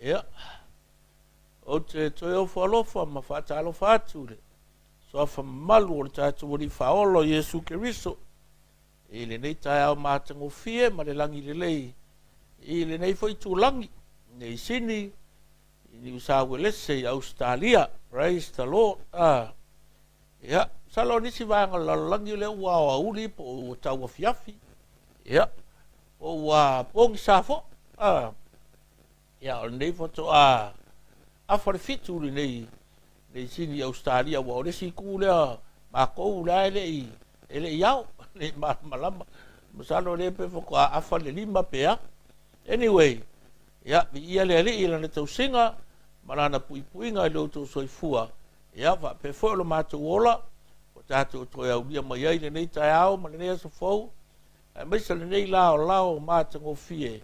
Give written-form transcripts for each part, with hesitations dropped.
Ia, ou te toe ofo alofa ma faatalofa atu i le suafa mamalu o le tatou Alii Faaola o Iesu Keriso i lenei taeao matagofie ma le lagi lelei i lenei foi itulagi nei Sini i Niu Sauelese i Ausetalia. Praise the Lord. Ah. Ia, masalo o nisi vaega o le lalolagi o lea ua aoauli po o ua tauafiafi. Ia, po o ua pogisa foi. Ah. Ia, o lenei faatoa afa le 7 lenei nei Sini i Ausetalia, ua o le isi itu lea matou la e le i ao, le i malamalama. Masalo lea pe faatoa afa le 5 pe a. Anyway, ia, viia le Alii i lana tausiga ma lana puipuiga i lo outou soifua. Ia, faapea foi o le matou ola, ua tatou toe aulia mai ai lenei taeao ma lenei aso fou, aemaise lenei laolao matagofie,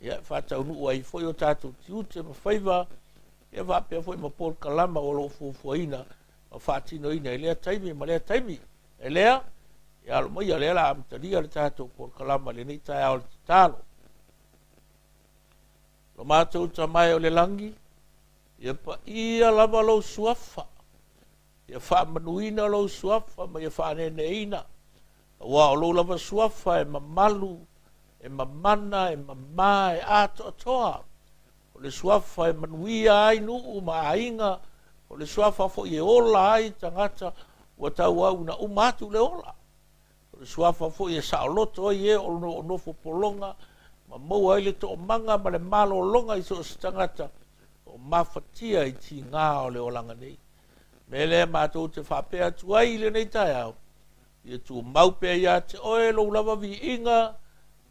ia, faataunuu ai foi o tatou tiute ma faiva, ia faapea foi ma polokalama o lo o fuafuaina ma faatinoina i lea taimi ma lea taimi. E lea, ia alo mai lea la amatalia le tatou polokalama i lenei taeao le tatalo. Lo matou Tama e o le lagi, ia paia lava lou suafa, ia faamanuina lou suafa ma ia faaneneina, aua o lou lava suafa e mamalu, e mamana, e mamā, e atoatoa. O le suafa e manuia ai nuu ma aiga, o le suafa foi e ola ai tagata ua tauau ina uma atu le ola. O le suafa foi e saoloto ai e o lo o nofo pologa ma maua ai le toomaga ma le malologa i so o se tagata o mafatia i tigā o le olaga nei. Me lea matou te faapea atu ai i lenei taeao, ia tumau pea ia te oe lou lava viiga,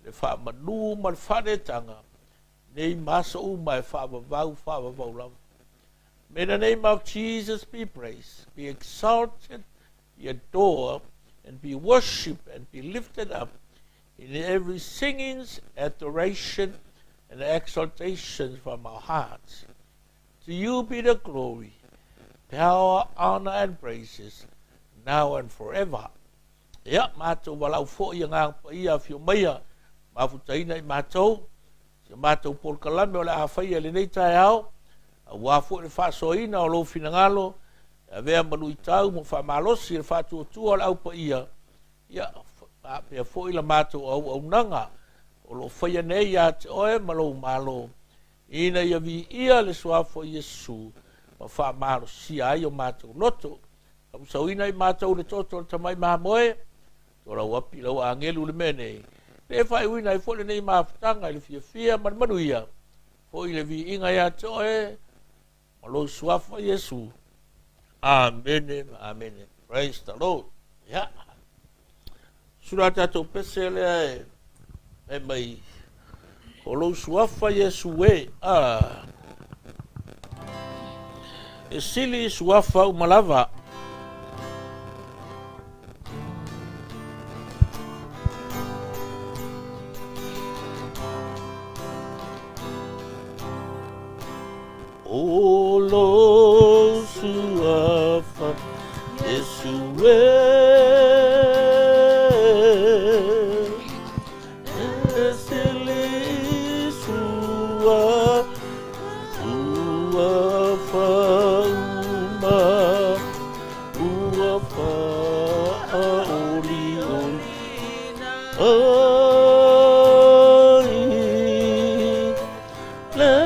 le faamanu ma le faanetaga, nei ma aso uma e faavavau faavavau lava. May the name of Jesus be praised, be exalted, be adored, and be worshipped and be lifted up in every singings, adoration, and exaltation from our hearts. To you be the glory, power, honor, and praises, now and forever. Ia, matou valaau foi Agaga Paia afio maia, mafutaina i matou, si matou polokalame o le a faia lenei taeao, aua foi le faasoaina o lou finagalo, e avea ma luitau ma faamalosi le faatuatua o le aupaia, ia, faapea foi la matou auaunaga o lo o faia nei ia te oe ma lou malo, ina ia viia le suafa o Iesu ma faamalosia ai o matou loto. Faamauina i matou le toto o le tamai mamoe, to lau api lau agelu le mea nei. Le faaiuina ai foi lenei mafutaga i le fiafia ma le manuia, foi le viiga ia te oe ma lou suafa Iesu. Amene, amene. Praise the Lord. Ia. Sula tatou pese lea e mai o lou suafa Iesu e. Ah. E sili suafa uma lava. O lou suafa Iesu e, E sili suafa uma ua faaolioli ai le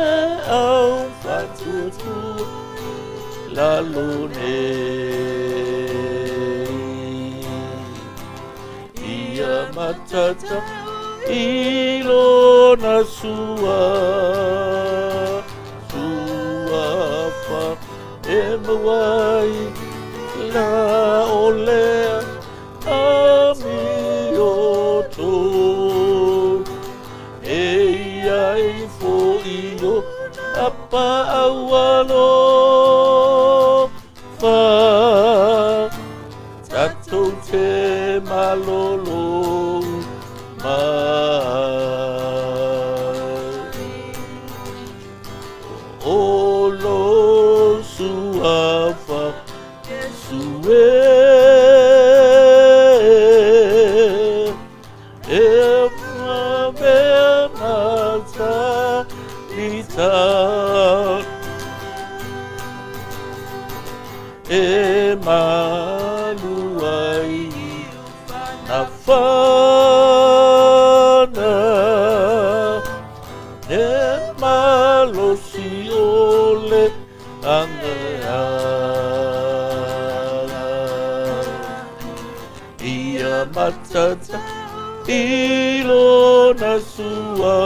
au faatuatua lalo nei. Ia matata i lona suafa e maua ai la o lea amiotonu e i ai foi o paau alofa tatou te malolo mai. O lou suafa Iesu e, E mea malu ai na fana le malosi o le agaga. Ia matata i lona sua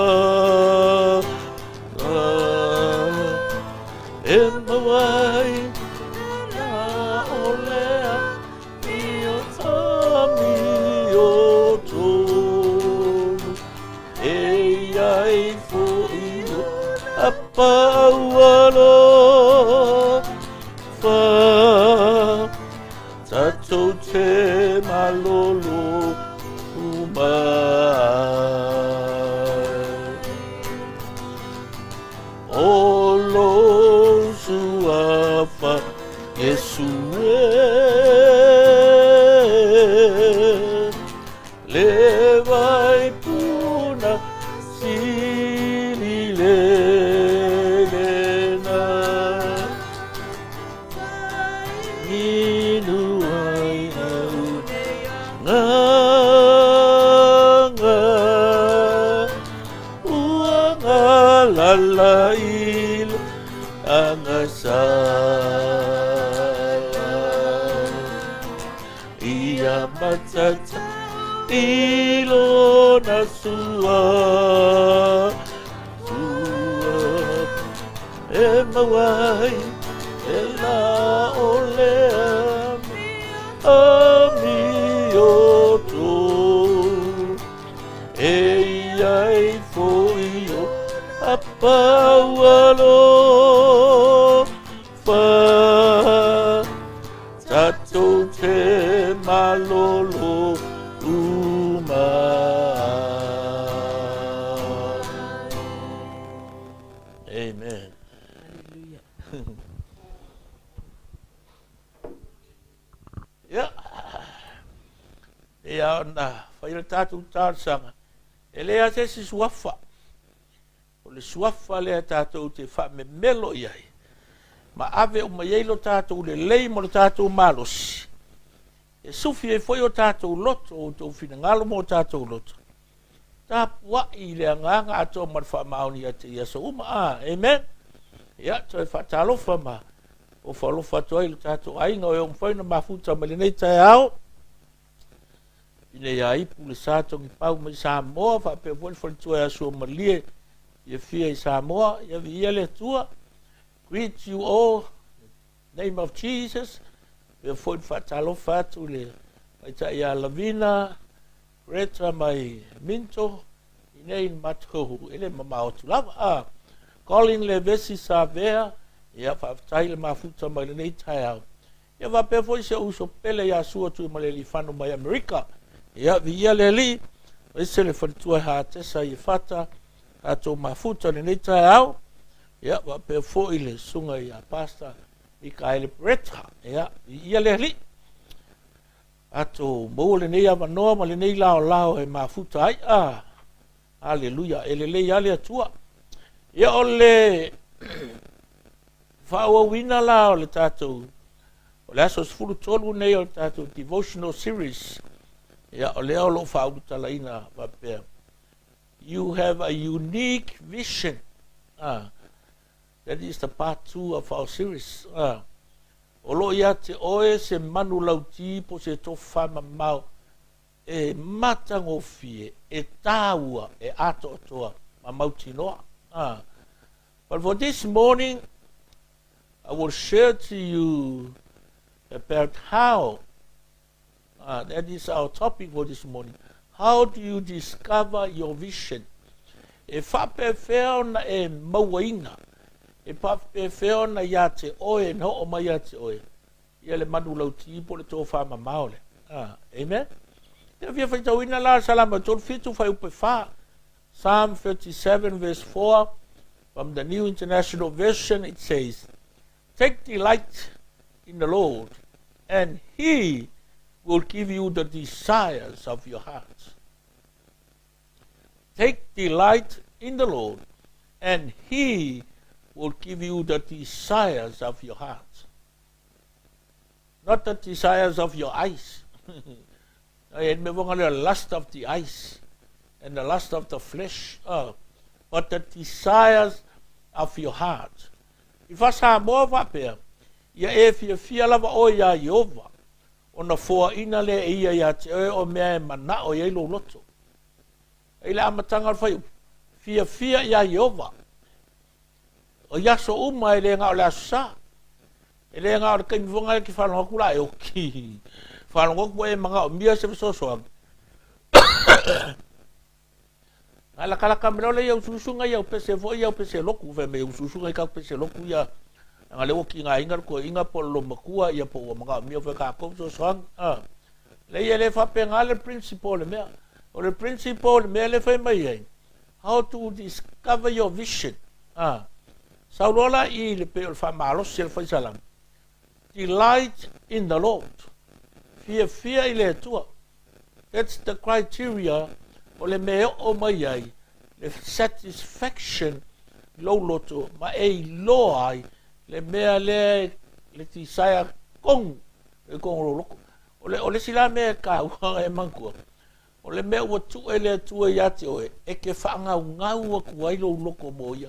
e maua ai la o le amiotonu e iai fo'i o apaualofa tatou te malolo uma ai. O lou suafa Iesu e le vaipuna sili le lena inu ai au agaga ua galala i le agasala. Ia matata i lona sua sua e maua ai e la o le amiotonu e iai fo'i o apaualofa tatou te malolo uma ai. Amen. Hallelujah. Ia, e ia ona fai le tatou talosaga. E le a se isi suafa. O le suafa lea tatou te faamemelo i ai. Ma ave uma i ai lo tatou lelei ma lo tatou malosi. E sufi ai foi o tatou loto, o outou finagalo ma o tatou loto. Tapuai i le agaga atoa ma le faamaoni ia te i aso uma. Amen. Ia, toe faatalofa ma ofo alofa atu ai lo tatou aiga o e ua mafai ona mafuta mai lenei taeao. Ina ia ipu le sa togipau mai Samoa, faapea foi le faletua ia Suamalie ia fia i Samoa, ia viia le Atua. Greet you all in the name of Jesus. Faapea foi le faatalofa atu le tamaitai ia Lavina, Greta mai Minto, i nei le matou e le mamao atu lava. Colin Levesi Savea, ia faafetai le mafuta mai lenei taeao. Ia faapea foi si ou uso pele ia Sua Tuimalealiifano mai Amerika. Ia viia le Alii, aemaise le faletua e Hatesa i Fata, tatou mafuta lenei taeao. Ia faapea foi le susuga ia Pastor Mikaele Bretta. Ia viia le Alii. Tatou maua lenei avanoa ma lenei laolao e mafuta ai. Aleluia, e lelei lava le Atua. Ia o le faaauauina la o le tatou, o le aso 13 nei o le tatou devotional series. Ia o lea o loo faaulutalaina faapea, You have a unique vision. That is the part 2 of our series. O loo ia te oe se manu lauti po se tofa mamao e matagofie, e tāua, e atoatoa ma mautinoa. But for this morning, I will share to you about how, that is our topic for this morning. How do you discover your vision? E faapefea ona e mauaina, e faapefea ona ia te oe, na oo mai ia te oe, ia le manu lauti po le tofa mamao le. Amen. Ia fia faitauina la Salama 37 fuaiupu 4. Psalm 37 verse 4 from the New International Version, it says, Take delight in the Lord, and He will give you the desires of your heart. Take delight in the Lord, and He will give you the desires of your heart. Not the desires of your eyes. E le mea foga lea lust of the eyes and the lust of the flesh, but the desires of your heart. I faa-Samoa faapea, Ia e fiafia lava oe iā Ieova, ona foaina lea e ia iā te oe o mea e manao i ai lou loto. I le amataga o le fuaiupu, fiafia iā Ieova. O i aso uma e le na o le Aso Sa. E le na o le taimi foga e ke faalogo atu la e oti. Faalogo atu ua e manaomia se fesoasoani. Ae latalata mai loa lea i au usuusu nai au pese foi au pese lotu, fai mai usuusu nai tatou pese lotu ia, leaga lea ua tigaina le toeaina po o le loomatua ia po ua manaomia foi e tatou fesoasoani. Leai e le faapena le principle o le mea. O le principle o le mea lea e fai mai ai, how to discover your vision. Sau loa la i le pei o le faamalosi a le faisalama, delight in the Lord. Fiafia i le Atua. That's the criteria o le mea e oo mai ai le satisfaction i lou loto ma e iloa ai le mea lea le desire tonu i totonu o lou loto. O le, o le isi la mea e taua e manatua, o le mea ua tuu e le Atua ia te oe, e te faagaugau atu ai lou loto mo ia.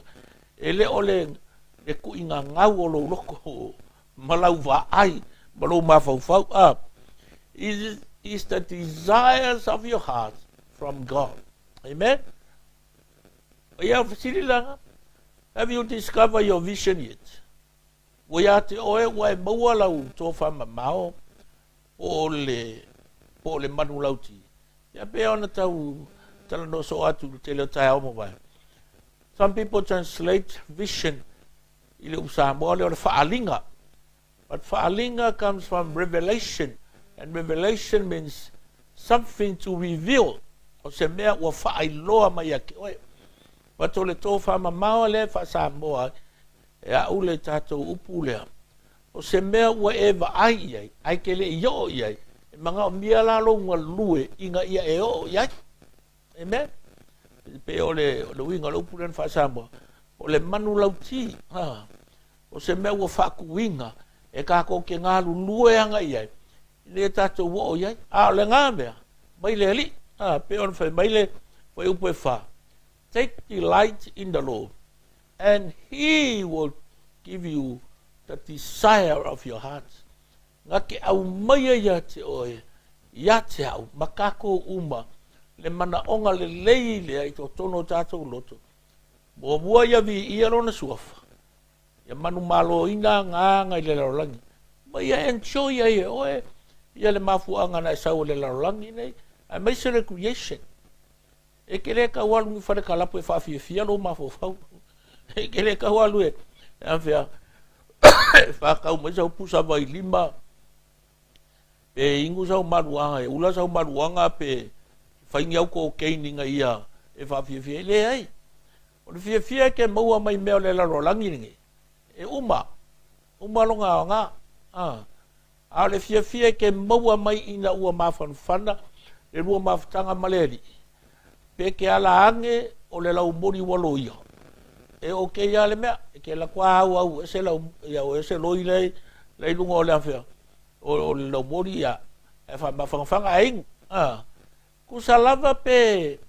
E le o le, le tuuigagau o lou loto ma lau vaai ma lou mafaufau. It is the desires of your heart from God. Amen. O ia fesili lana, have you discovered your vision yet? Ua iā te oe ua e maua lau tofamamao po o le, po o le manulauti. Ia pei ona tau talanoa soo atu i le tele o taeao ua mavae. Some people translate vision i le upu Samoa lea o le faaaliga. But faaaliga comes from revelation and revelation means something to reveal. O se mea ua faailoa mai ia te oe. But o le tofamamao lea e faa-Samoa ai, e a'u le tatou upu lea, o se mea ua e vaai i ai, ae te le i oo i ai, e manaomia la lou galue ina ia e oo i ai. Amen. E pei o le, o le uiga o le upu lea na faa-Samoa, o le manulauti, ha, o se mea ua faatuina e tatou te galulue agai i ai, ina ia tatou oo i ai. A o lena mea, mai le Alii, ha, pei ona fai mai le fuaiupu e 4, Take delight in the Lord, and He will give you the desire of your heart. Na te aumaia ia te oe, ia te au, ma tatou uma, le manaoga lelei lea i totonu o tatou loto. Muamua ia viia lona suafa, ia manumaloina agaga i le lalolagi, ma ia enjoy ai e oe ia le mafuaaga na e sau i le lalolagi nei, aemaise le creation. E te le tau alu i fale kalapu e faafiafia lou mafaufau. E te le tau alu e afea e whakau mai sau pusa vai lima pe ingu sau maruanga, e ula sau maruanga pe whaingi au ko keini nga ia e whaafiafia. E leai. O le fiafia e ke maua mai mea o le lalolagi lenei. E uma. Uma lona aoga. Ah. A o le fiafia e ke maua mai ina ua mafanafana le lua mafutaga ma le Alii, pe ke ala age o le laumoli ua loia. E okay lava le mea, e ke alu atu lava au au ese lau, ia o ese loi lea i luga o le afea, o le laumoli ia, ae faamafanafana ae inu. A, tusa lava pe,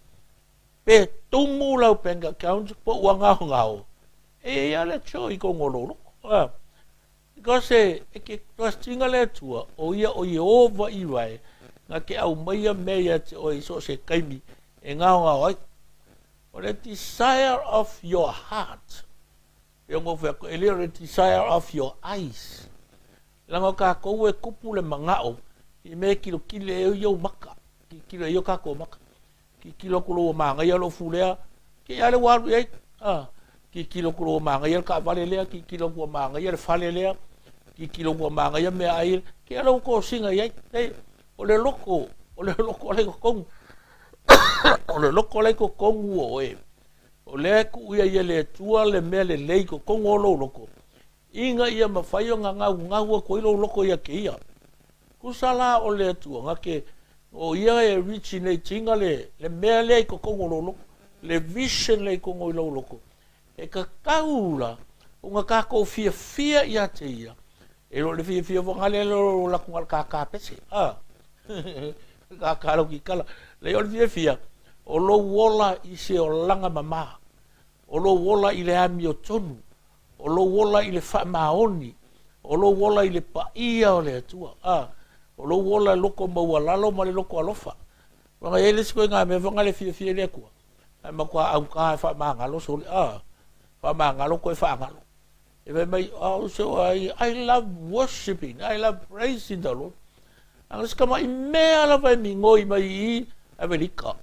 pe tumu lau bank account po ua gaogao, e i ai lava le joy i totonu o lou loto. A, Because e ke trust ina le Atua, o ia o Ieova Irae, na ke aumaia mea ia te oe i so o se taimi e gaogao ai. O le desire of your heart, e ona fai atu, e le o le desire of your eyes. Leaga o tatou e kupu le manao i mea e kilokilo e i ou maka, kilokilo e i o tatou maka. Tilotilo atu loa ua manaia lou fulea, te i a lea ua alu i ai. Tilotilo atu loa ua manaia le taavale lea, tilotilo atu ua manaia le fale lea, tilotilo atu ua manaia meaai, te i a lea ua tosina i ai. Leai, o le loto, o le loto la i totonu, o le loto la i totonu o oe, o lea e tuu i ai e le Atua le mea lelei i totonu o lou loto, ina ia mafai ona gaugau atu ai lou loto ia te ia. Tusa la o le Atua, na te, o ia e originate ina le, le mea lea i totonu o lou loto, le vision lea i totonu i lou loto. E tatau la ona tatou fiafia ia te ia, E le o le fiafia fogale le o laku na o le kākā pese, a. Kākā lau kikala. Leai o le fiafia, o lou ola i se olaga mamā, o lou ola i le amiotonu, o lou ola i le faamaoni, o lou ola i le paia o le Atua, a. O lou ola i loko maualalo ma le loko alofa. Uaga e i ai le isi ituaiga mea foi lea e fiafia ai le Atua, ae matua augata e faamagalo sole, a. Faamagalo toe faagalo. E fai mai, oh, so I love worshiping, I love praising the Lord. A o se tama'i mea lava e migoi mai i i, Amerika.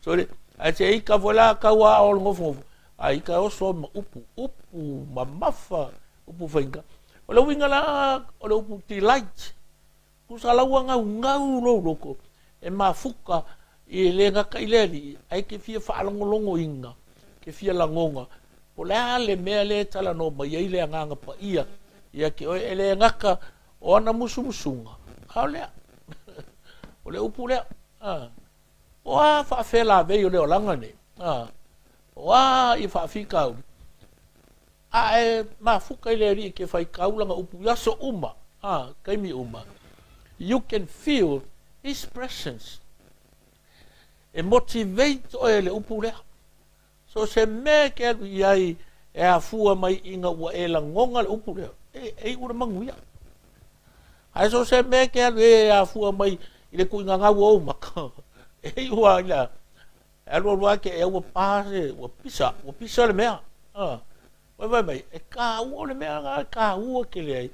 Sorry, ae se ika foi la tau a o le nofonofo, a ika e oso ma upu, upu mamafa, upu faigata. O le uiga la o le upu delight, tusa la ua gaugau lou loto e mafuta e le gata i le Alii, ae ke fia faalogologoina, ke fia lagona, po o le a le mea lea e talanoa mai ai le Agaga Paia ia te oe, e le gata o ana musumusuga, a o lea, o le upu lea, a, o a faafelavei o le olaga nei, a, o a i faafitauli, A e mafuta i le Alii ke faitau lana upu i aso uma, a, taimi uma, you can feel His presence. E motivate oe e le upu lea. So se mea e ke alu i ai e afua mai ina ua e lagona le upu lea, e, e iu le manuia. Ae so se mea e ke alu e afua mai i le tuuina gau o ou maka, e iu a i le a? E alualu lava ke ea ua pa se, ua pisa, ua pisa le mea. A, vaivai mai, e kāua, o le mea lena e kāua tele ai,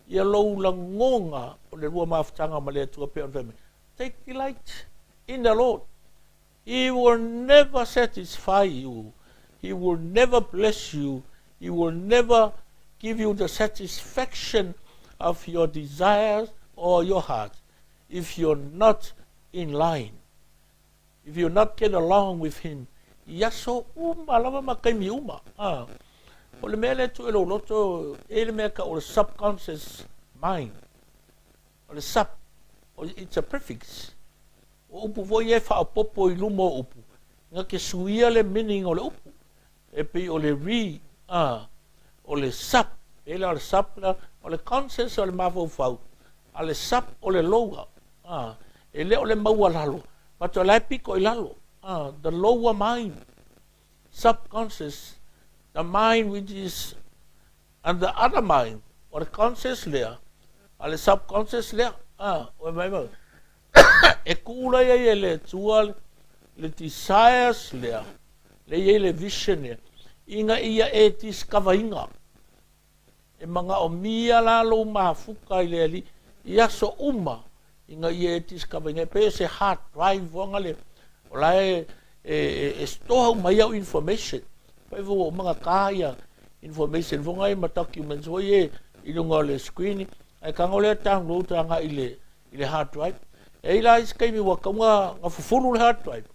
ia lou lagona o le lua mafutaga ma le Atua pei ona fai mai, Take delight in the Lord. He will never satisfy you. He will never bless you. He will never give you the satisfaction of your desires or your heart if you're not in line. If you not get along with him i aso uma lava ma taimi uma, a. O le mea lea e tuu e lou loto, e i ai le mea e tau o le subconscious mind. O le sub, it's a prefix. O upu foi ia e faaopoopo i luma o upu, na te suia le meaning o le upu. E pei o le re, a, o le sub, e la o le sub la, o le conscious o le mafaufau, a le sub o le lower, a, e le o le maualalo, but o la e piko i lalo, a, the lower mind, subconscious, the mind which is and the other mind, o le conscious lea, a le subconscious lea, a, ua mai mai, e kūlai ai e le Atua le desires lea, le i ai le vision lea, ina ia e discover ina. E manaomia la lou mafuta i le Alii i aso uma ina ia e discover ina. E pei o se hard drive foanga lea, o la e, e, e, e store uma ai au information. Fai foi ua uma ona ta ia information foanga ia ma documents foi ia i luga o le screen, ae tago lea download agai i le i le hard drive. E i ai la isi taimi ua tatau ona fufulu le hard drive.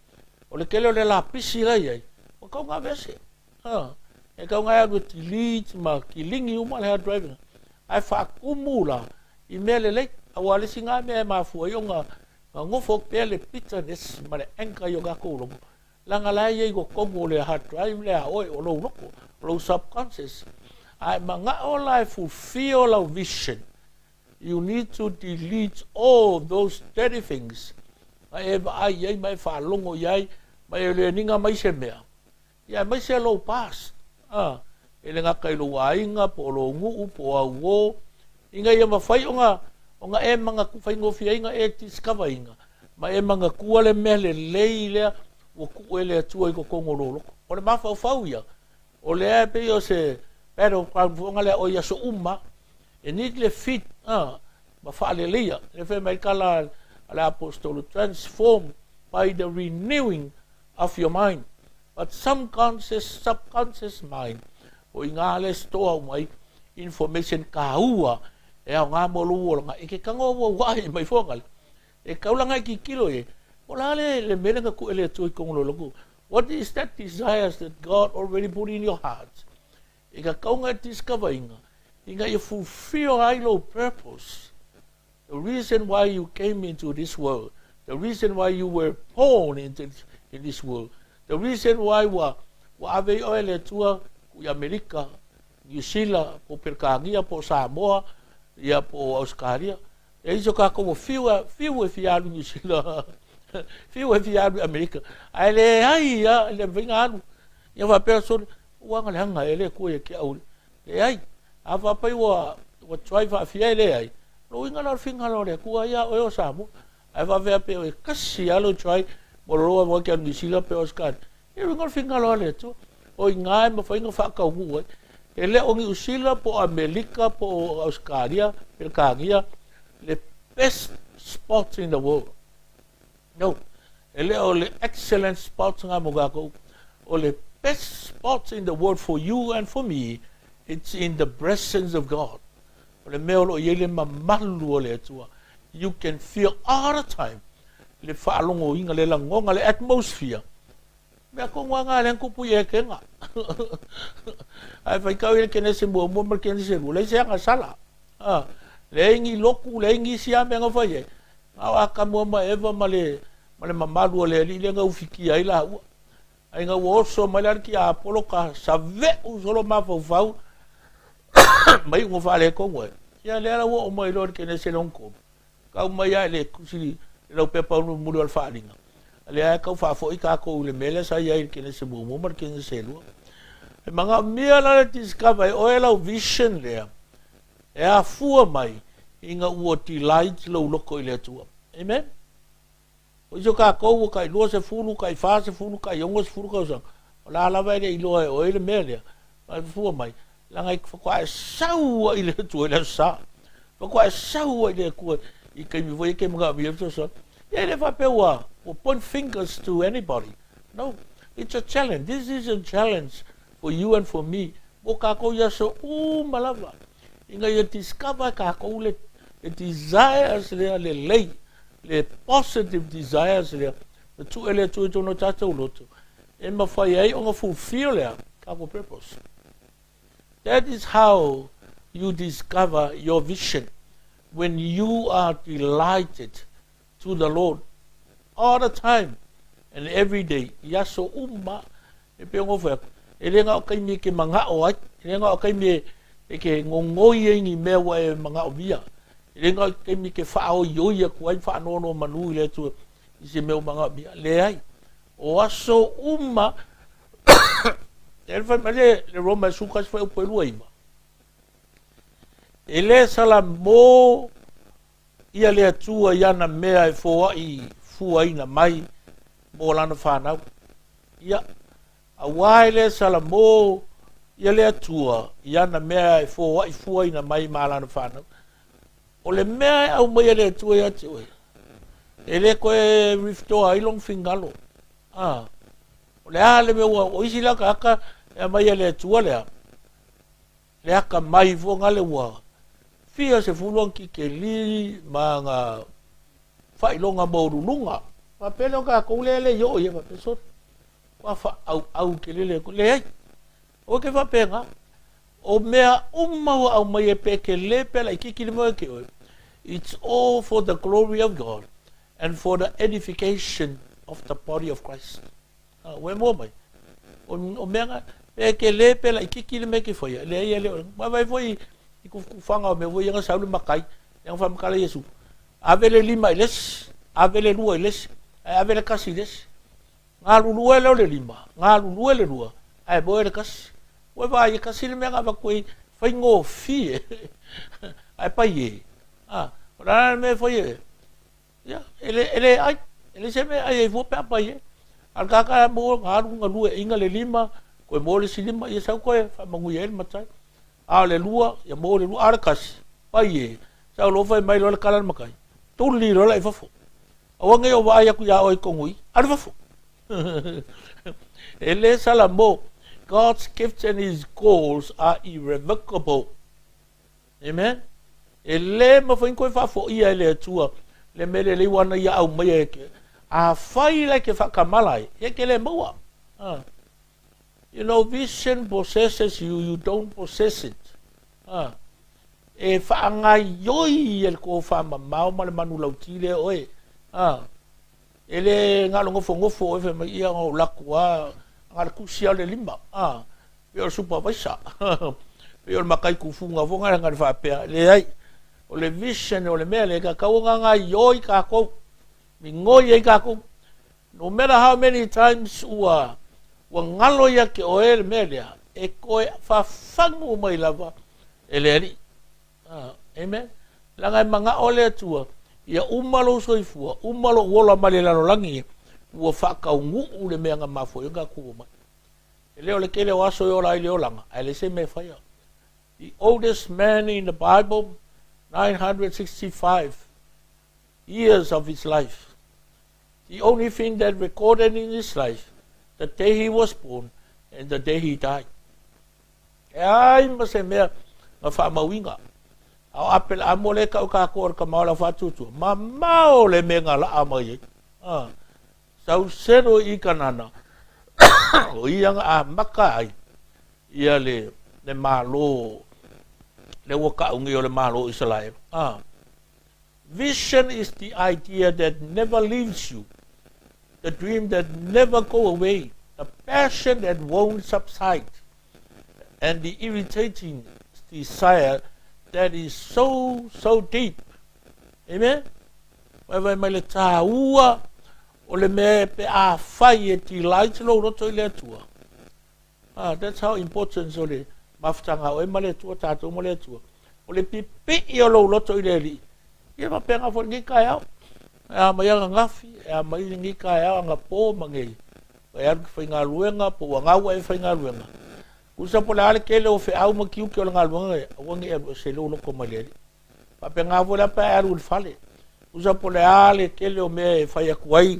O le tele o le lapisi la i ai, ua tatau ona aveese. Ha, e tatau ona e alu e delete ma kiligi uma le hard drive lena. Ae faatumu la i mea lelei, aua o le isi na mea e mafua ai ona nofo pea le bitterness ma le anger i o tatou loto, leaga la e i ai i totonu o le hard drive lea a oe, o lou loto, o lou subconscious. A e manao la e fulfill lau vision, You need to delete all those dirty things na e vaai i ai ma e faalogo i ai ma e le aniga mai se mea, ia aemaise lou past, a, e le gata i lou aiga po o lou nuu po o au uō, ina ia mafai ona, ona e manatu, faigofie ai ona e discover ina, ma e manatua le mea lelei lea ua tuu e le Atua i totonu o lou loto. O le mafaufau ia, o lea e pei o se battleground foi lea o i aso uma, E need le fit a ma faaleleia. Lea fai mai le tala a le Aposetolo, transform by the renewing of your mind. But some conscious, subconscious mind, o i ngā le store uma ai information kāua e aoga mo lou olaga, e ke tago ua uae mai foagali. E taulaga e kikilo e, o la le, le mele na ku ele atua i kongo loloku. What is that desires that God already put in your heart? I ka kaunga e discover inga, ina ia fulfill ai lou purpose. The reason why you came into this world, the reason why you were born into this, in this world, the reason why ua, ua ave i oe le Atua ku i Amerika, Niu Sila, po o Pelekania, po o Samoa, ia po o Ausekalia. E isi o kākou ua fiu, fiu e fia alu i Niu Sila, fiu e fia alu i Amerika, ae leai lava, e le mafai ona alu. Ia faapea, sole, ua aga leaga ea le Atua ia te au. Leai. A faapai ua try faafia e leai, lona uiga la o le finagalo o le Atua ia oe o Samoa. Ae faapea pe e tasi lava lou try mo lou avanoa e te alu i Niu Sila pe Ausekalia, ia uiga o le finagalo a le Atua. O i ina e mafai ona faataunuu ai. E le o Niu Sila po o Amerika po o Ausekalia, Peretania le best spot in the world. No. E le o le excellent spot lena mo tatou. O le best spot in the world for you and for me, it's in the presence of God. O le mea o lo o i ai le mamalu o le Atua. You can feel all the time le faalogoina, le lagona, le atmosphere. Mea tonu lava na lea na tupu i Etena. Ae faitau i le Kenese muamua ma le Kenese lua, leai se agasala. Leai ni lotu, leai nisi lava mea na fai ai. Na o Atamu ma Eva ma le, ma le mamalu o le Alii lea na ufitia ai laua. Ae ina ua oso mai la le tiapolo ka save'u solo mafaufau ma iuga faaletonu ai, ia lea la ua oo mai loa i le Kenese lona tolu, tau mai lava i le tusi le laupepa mulimuli o le faaaliga, lea e tau faafo'i tatou i le mea lea sa i ai i le Kenese muamua ma le Kenese lua. E manaomia la le discover e oe lau vision lea e afua mai ina ua delight lou loto i le Atua. Amen. O isi o tatou ua tai 20, tai 40, tai 60 tausaga, o la lava e le i iloa e oe le mea lea, ae fua mai, leaga e faatoa e sau ai i le Atua i le Aso Sa. Faatoa e sau ai i le Atua i taimi foi e te manaomia ai le fesoasoani. Ia e le faapea ua point fingers to anybody. No, it's a challenge. This is a challenge for you and for me. Mo tatou i aso uma lava, ina ia discover e tatou le desires lea lelei le positive desires lea na tuu e le Atua i totonu o tatou loto, e mafai ai ona fulfill lea tatou purpose. That is how you discover your vision when you are delighted to the Lord all the time and every day, i aso uma, e pei ona fai atu, e le na o taimi e ke manaʻo ai, e le na o taimi e ke gogoi ai ni mea ua e manaʻomia, E le na o taimi ke faaoioi atu ai ma faanonomanu i le Atua i se mea ua manaomia. Leai. O aso uma, e fai mai le Roma e 11 fuaiupu e 29, e le salamo ia le Atua i ana mea e foai fuaina mai mo lana fanau. Ia, auā e le salamo ia le Atua i ana mea e foai fuaina mai ma lana fanau. O le mea e aumaia e le Atua ia te oe, e le toe withdraw ai lona finagalo. A, o le a le mea ua, o isi la tagata e aumai e le Atua lea, le akamai foi gale ua fia sefulu ana tikeli ma ana faailoga maualuluga. Faapea lea o tatou lea e le i oo i ai faapea, sole, ua faaauau tele le Atua. Leai, aua e te faapena. O mea uma ua aumaia pe tele pe laitiiti le mea ia te oe, it's all for the glory of God and for the edification of the body of Christ. Ua e mua mai. O mea na, pe tele pe laitiiti le mea e te faia, leai e le o. Vaavaai foi i kufakufaga o mea foi ia na sau le matai, lea na faamatala Iesu, ave le lima i le isi, ave le lua i le isi, ae ave le tasi i le isi. Galulue lea o le lima, galulue le lua, ae moe le tasi. Ua vaai e tasi le mea na avatu ai faigofie, ae pai e. O le a le mea e fai e? Ia, e le, e le ai, e leai se mea e ai ai fua pe a pai e. A o le tagata e mo, na alu galue inga le lima, toe mo le isi lima, ia sau toe faamanuia ai le matai. A o le lua, ia mo le lua, a o le tasi, pai e, sau loa fai mai loa le tala a le matai, tuli loa la i fafo. Aua nei o vaai atu iā oe i totonu i, alu i fafo. E le salamo, God's gifts and His calls are irrevocable. Amen. E le mafai ona toe faafoia e le Atua le mea lelei ua ana ia aumaia e ke. Afai la e ke faatamala ai, ia e ke le maua. You know, vision possesses you, you don't possess it. E faagaioi e le tofamamao ma le manulauti lea oe. E le na o le nofonofo oe fai mai, ia na ou alu atu lava, na o le tusi lava o le lima. Pei o le supervisor. Pei o le matai tufuga foi na le faapea, leai. O le vision o le mea lea e tatau ona gaoioi tatou, migoi ai tatou. No matter how many times ua galo ia te oe le mea lea, e toe fafagu mai lava e le Alii. Amen. Leaga e manao le Atua, ia uma lou soifua, uma lou ola mai le lalolagi, ua faataunuu le mea na mafua ai ona tatou omai. E le o le tele o aso e ola ai le olaga, ae leai se mea e faia. The oldest man in the Bible, 965 years of his life. The only thing that recorded in his life, the day he was born and the day he died. E ai ma se mea na faamauina. A o Apelaamu lea e tau tatou o le tama o le au faatuatua, mamao le mea na laa mai ai. Sauselo i Kanana, o ia na amata ai ia le Malo, lea ua tau nei o le Malo o Isaraelu. Vision is the idea that never leaves you, the dream that never go away, the passion that won't subside, and the irritating desire that is so, so deep. Amen? Vaevae mai le tāua o le mea pe a fai e delight lou loto i le Atua. That's how important o le mafutaga o oe ma le Atua, tatou ma le Atua. O le pipii o lou loto i le Alii, ia faapena foi lenei taeao. E a mai ananafi, e a mai lenei taeao anapo ma nei. E alu ki faigaluega, po ua gau e faigaluega. Tusa po o le a le tele o feau ma tiute o le galuega ia, aua ne i alu ese lou loto mai le Alii. Faapena foi la pe a e alu i le fale. Tusa po o le a le tele o mea e fai atu ai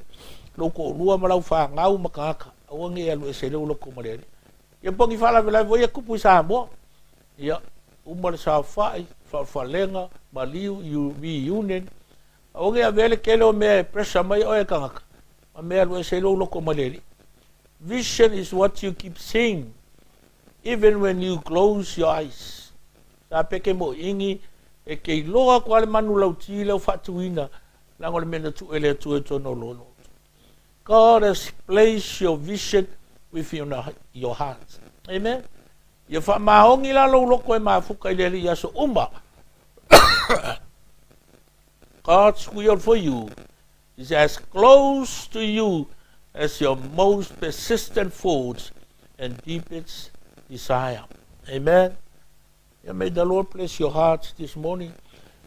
lou toalua ma lau fanau ma tagata, aua ne i alu ese lou loto ma le Alii. Ia po o ni faalavelave foi ia tupu i Samoa. Ia, uma le saofai, faafalega, maliu, reunion. Aua ne i avea le tele o mea e pressure mai oe e tagata, ma mea e alu ese ai lou loto mai le Alii. Vision is what you keep seeing even when you close your eyes. Sa peke moʻiʻini e ke iloa aku lava le manulauti lea ua faatuina, leaga o le mea na tuu e le Atua i totonu o lou loto. God has placed your vision within your heart. Amen. Ia faamaoni la lou loto e mafuta i le Alii i aso uma. God's will for you is as close to you as your most persistent thoughts and deepest desire. Amen. Yeah, may the Lord bless your hearts this morning.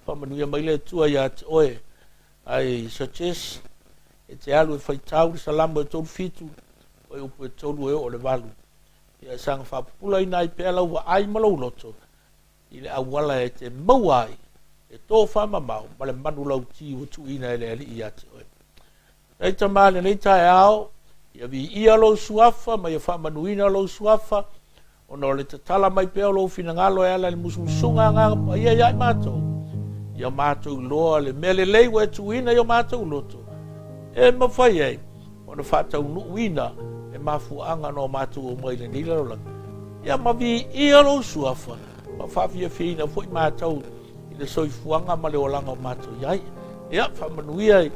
Faamanuia mai le Atua ia te oe. I suggest e te alu e faitau le Salamo e 37, o e upu e 3 e oo i le 8. Ia e saga faapupulaina ai pea lau vaai ma lou loto i le auala e te maua ai e tofa mamao ma le manulauti ua tuuina e le Alii ia te oe. E tama lenei taeao, ia viia lou suafa ma ia faamanuina lou suafa, ona o le tatala mai pea o lou finagalo e ala i le musumusuga Agaga Paia ia i matou, ia matou iloa le mea lelei ua e tuuina i o matou loto, e mafai ai ona faataunuuina le mafuaaga na o matou omai i lenei lalolagi. Ia ma viia lou suafa, ma faafiafiaina foi matou i le soifuaga ma le olaga o matou i ai. Ia, faamanuia i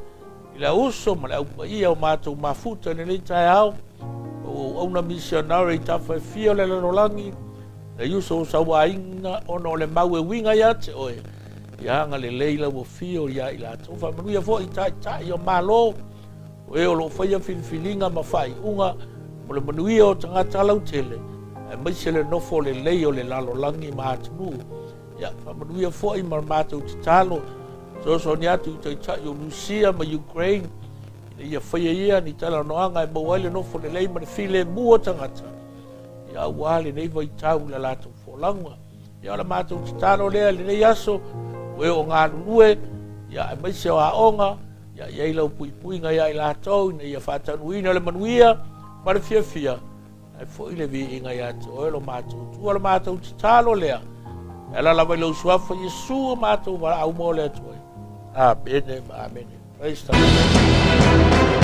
le auuso ma le aupaia o matou mafuta i lenei taeao, o auauna misionare i tafa e fia o le lalolagi, le uso o sauaina ona o le mau e uiga ia te oe, ia agalelei lau afio ia i latou. Faamanuia foi i taitai o Malo, o e o lo o faia filifiliga ma faaiuga mo le manuia o tagata lautele, aemaise le nofo lelei o le lalolagi ma atunuu. Ia, faamanuia foi ma le matou tatalo, fesoasoani atu i taitai o Rusia ma Ukraine, ina ia faia ia ni talanoaga e maua ai le nofo lelei ma le filemu o tagata, ia aua lenei vaitau i le latou folauga. Ia o le matou tatalo lea i lenei aso, o e o galulue, ia aemaise o aoga, ia i ai lau puipuiga ia i latou, ina ia faataunuuina le manuia ma le fiafia, ae foi le viiga ia te oe lo matou Atua. O le matou tatalo lea, e ala lava i lou suafa Iesu o matou valaau mo le Atua. Amene ma amene. Praise the Lord.